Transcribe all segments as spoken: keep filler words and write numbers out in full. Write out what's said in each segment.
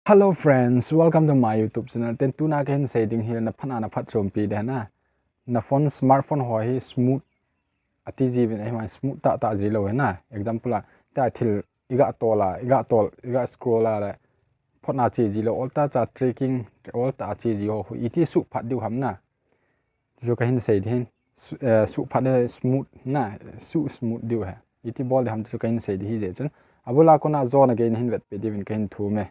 Hello friends, welcome to my YouTube channel. Ten tuna kahin sei ding hi na phat a na phatchompi ding na. Na phone, smartphone ho hi smooth ati jiuvin, ahivang smooth tahtah ji lou hi na. Example a, ta thil iga tol a, iga tol, iga scroll a le, phone a che ji lou, oltah cha tracking, oltah a che ji ho, iti suh phat diu ham na. Chu kahin sei ding hin, su-, eh, suh phat le smooth na, suh smooth diu hi. Iti bol ding ham chu kahin sei ding hi jeh chun. Abul a kona jona gei nahin vetpeh diuvin kahin thum e.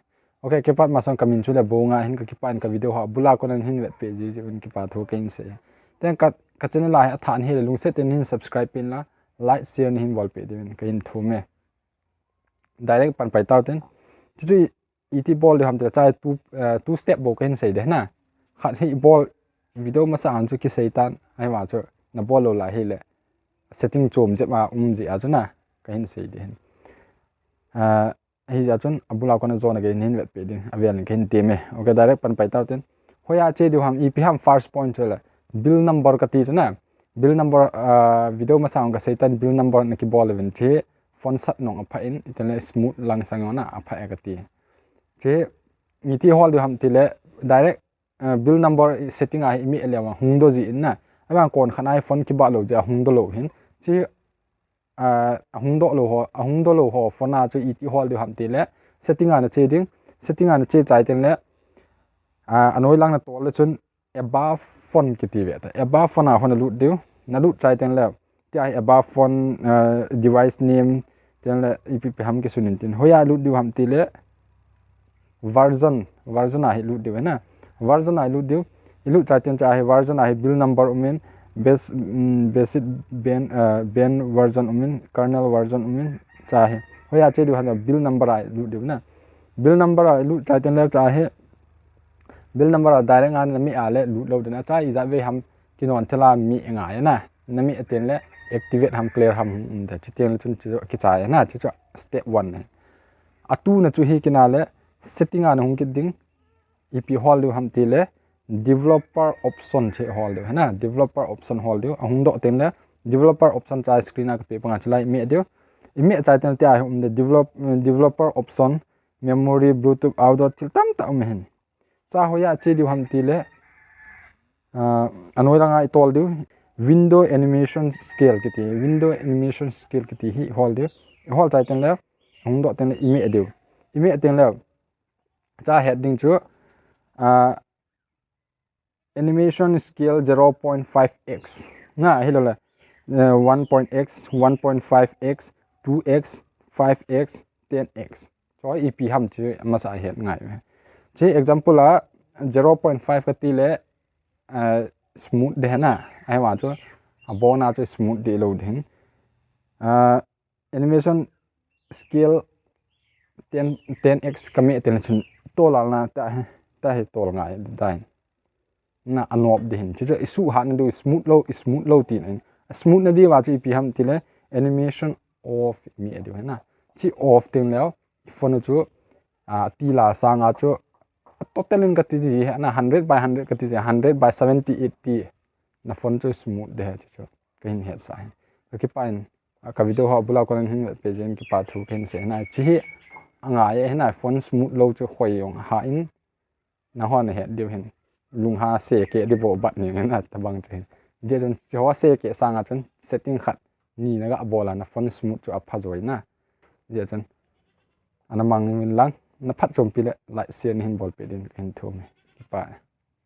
Ok, kipat masang kamin chu Lebonga ahin, kakipah in ka video ho abul a kona nahin vetpeh ji jeh un kipa thu kahin sei. Ten ka, ka channel a hi athah nahi le lungset in nahin subscribe peh in la, like, share nahin bolpeh diuvin kahin thum e. Direct pan pai tau ten. Chuchu i, iti bol diu ham tile chai two, eh, two step bou kahin sei ding na. Khat hi bol video masa a chu kisei tan, ahivang chu na bol lou lai hile setting chom jep a um ji a chu na kahin sei ding hin. Ah, hijeh chun abul a kona jona gei nahin vetpeh ding, avel in kahin tem e. Ok, direct pan pai tau ten. Hoiya che diu ham, ipi ham first point chu le. Build number kati chu na. Build number, ah, video masa a kasei tan build number na kibol uvin che. Phone sat nung apha in, iten le smooth lang sang na apha e kati. Che, iti hol diu ham tile, direct, ah, build number setting a hi imeh leuva hung doh ji in na. Ahivang kon khat a hi phone kibah lou jeh a hung doh lou hin. Che, ah, ahung doh lou ho, ahung doh lou ho phone a chu iti hol diu ham tile, setting a na che ding, setting a na che chai ten le, ah, anoi lang na tol le chun, above phone kiti ve ta. Above phone a hon na lut diu. Na lut chai ten le. Tia hi above phone, eh, device name. Ten le ipi ipi ham kisun in tin. Hoiya lut diu ham tile. Version. Version a hi lut diu na. Version a hi lut diu. I lut chai ten cha hi version a hi build number umin. Base, mm, basic ben, eh, ben version umin. Kernel version umin. Cha hi. Hoiya che diu ham build number a hi lut diu na. Build number a hi lut chai ten le cha hi. Build number a direct a na meh a le lut lou ding a, cha ijat vei ham kinon thil a meh ngai na. Na meh ten le activate ham clear ham um de. Chuteng le chun chu kichai na, chu chu step one na. A two na chu hi kina le setting a na hung kit ding. Ipi hol diu ham tile developer option che hol diu na. Developer option hol diu. Ahung doh ten le developer option cha screen a kapeh panga chu lai meh diu. I meh chai ten le tia hi um de develop, developer option, memory, Bluetooth, audio, thil tamtah um hin. Cha hoiya che diu ham tile, ah, anoi langa i tol diu, window animation scale kiti, window animation scale kiti hi hol diu, i hol chai ten le, hung doh ten le, i meh diu, i meh ten le, cha het ding chu, ah, animation scale zero point five x. Na, hilou le, eh, one point x, one point five x, two x, five x, ten x. Chu ipi ham chu masa het ngai. Chu example a zero point five kati le, eh, smooth ding na. Ahivang chu abon a chu smooth ding lou ding. Ah, animation scale ten, ten x kameh ten chun tol a na ta hi, ta hi tol ngai ding. Na anop ding hin. Chu chu i suh hat na diu smooth lou, smooth lou tina. Smooth na diuva chu ipi ham tile animation off meh diu na. Chu off ten le i phone chu, ah, ti la sanga chu total in kati ji na hundred by hundred kati ji, hundred by seventy, eighty. Na phone chu smooth ding chu chu. Kahin hetsah hin. Kakipah in, ah, ka video ho abul a kona hin vetpeh jeh in kipa thu kahin sei na. Chu hi angai e na phone smooth lou chu khoi jong ha in. Nahon na het diu hin. Lungha seke di bo bat ni na tabang chu hin. Jeh chun chu ho seke sanga chun setting khat ni na ga bol a na phone smooth chu apha joi na. Jeh chun ana mang uvin lang na phatchompi le like share nahin bolpeh ding kahin thum e. Kipa e.